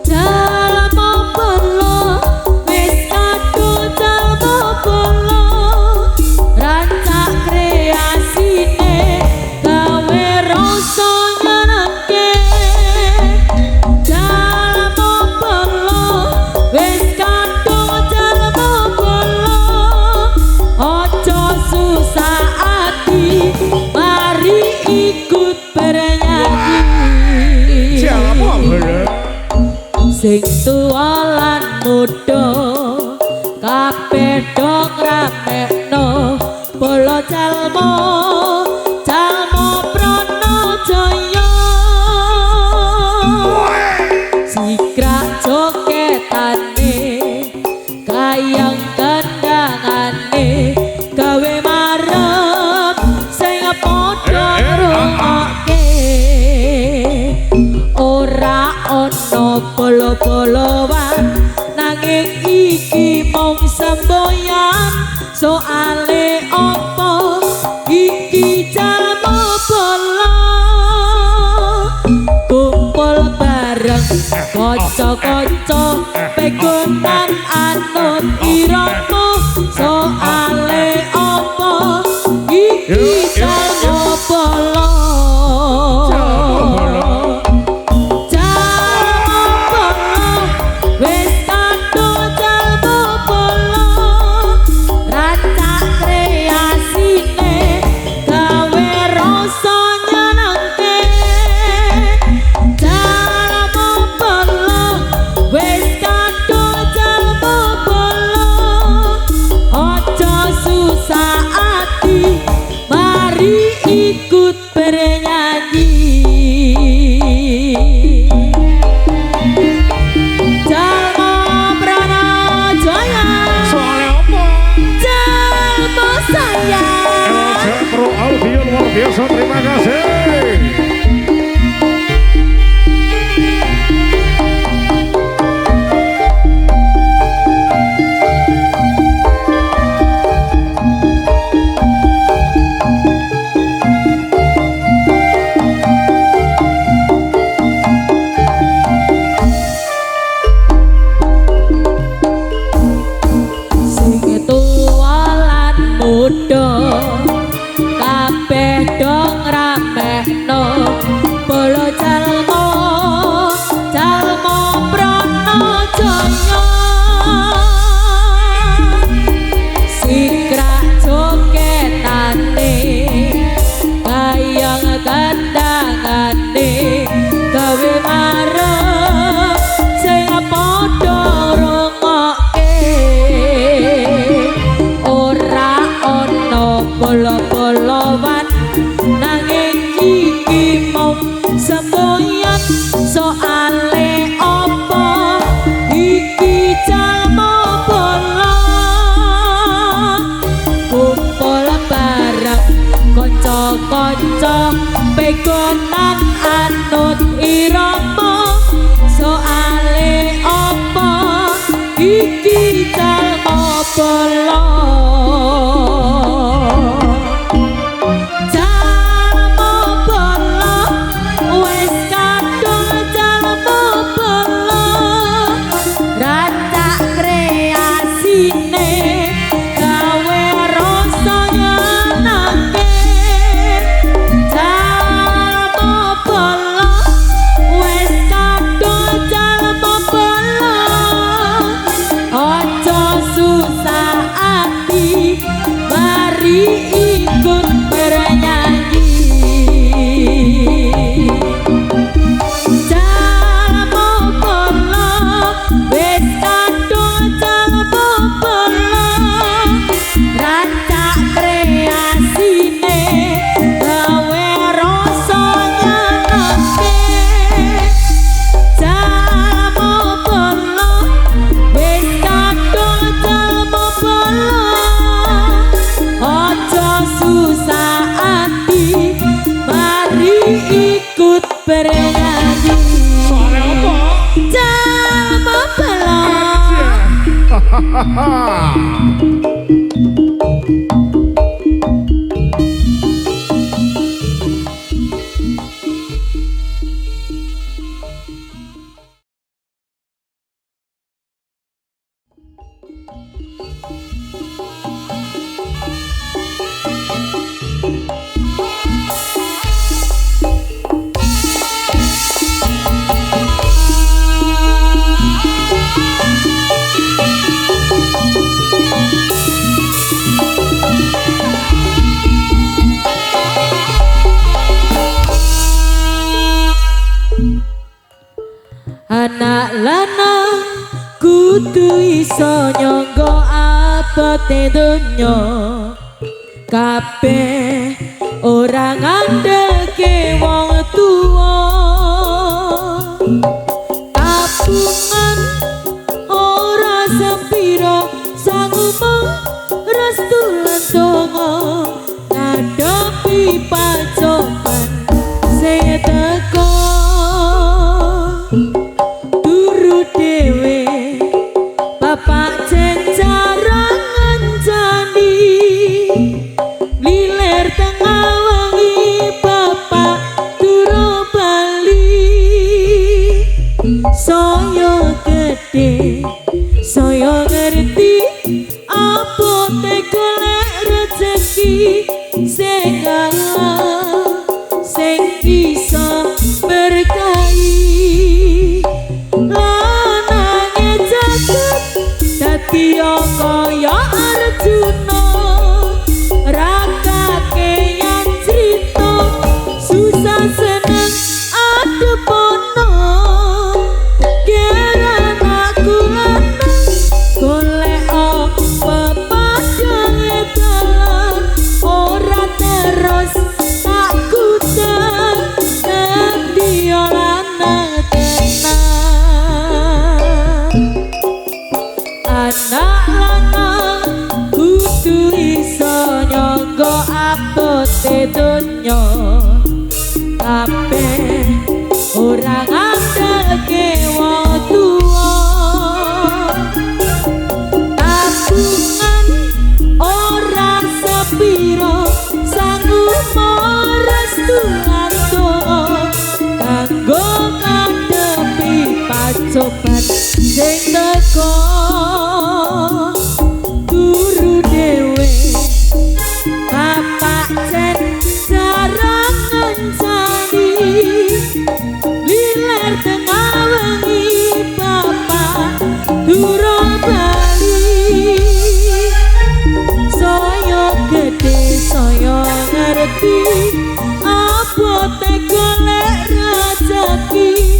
Jalma bala wis kadung jalma bala, rancak kreasine gawe rasa nyenengke. Jalma bala wis kadung jalma bala, aja susah ati, mari ikut bernyanyi. Jalma bala. Sing tuwa lan muda kabeh do ngramekno bala jalma, jalma prana jaya. Sikrak joketane kayang kendangane gawe marep sing padha ngrungokke. Ora ana bala-balawan nanging iki mung semboyan, soale apa iki jalma bala. Kumpul bareng kanca-kanca pegonan anut irama, soale apa iki jalma bala. Jalma bala wis kadung jalma bala, rancak kreasine gawe rasa nyenengke. Jalma bala wis kadung jalma bala, aja susah ati, mari ikut bernyanyi. Jalma prana jaya, Soale apa? jalma sayang. LJ Pro Audio luar biasa, terima kasih. Sing tuwa lan muda kabeh do ngramekno bala jalma, jalma prana jaya. Sikrak joketane kayang kendangane gawe marep sing padha ngrungokke. Ora ana bala-balawan nanging iki mung semboyan, soale apa iki jalma bala. Kumpul bareng kanca-kanca pegonan anut irama, soale apa iki jalma bala. Jalma bala wis kadung jalma bala, rancak kreasine gawe rasa nyenengke. Jalma bala wis kadung jalma bala, aja susah ati, mari ikut bernyanyi. Jalma bala wis kadung jalma bala, rancak kreasine gawe rasa nyenengke. Jalma bala wis kadung jalma bala, aja susah ati, mari ikut bernyanyi. Soale apa? Jalma bala. Hahaha. Anak lanang kudu iso nyangga abote donya, kabeh ora ngandhelke wong tuwa. Tabungan ora sepiro, sangu mung restu lan donga, ngadepi pacoban sing teko. Turu dhewe bapak cencarang ngancani, lilir tengah wengi bapak turu bali. Saya gedhe saya ngerti apa golek rezeki sing Allah sing iso berkahi. Lanange jagat dadi kaya Arjuna, ra kakeyan crita susah seneng adepono. Anakku lanang golek pepadhange dalan, ora terus takutan dadi lanang tenan. Anak lanang kudu iso nyangga abote donya, kabeh ora ngandhelke wong tuwa. Tabungan ora sepiro, sangu restu lan donga, kanggo ngadepi pacoban sing teko. Turu dhewe bapak cen jarang ngancani, lilir tengah wengi bapak turu bali. Saya gedhe saya ngerti apa golek rezeki.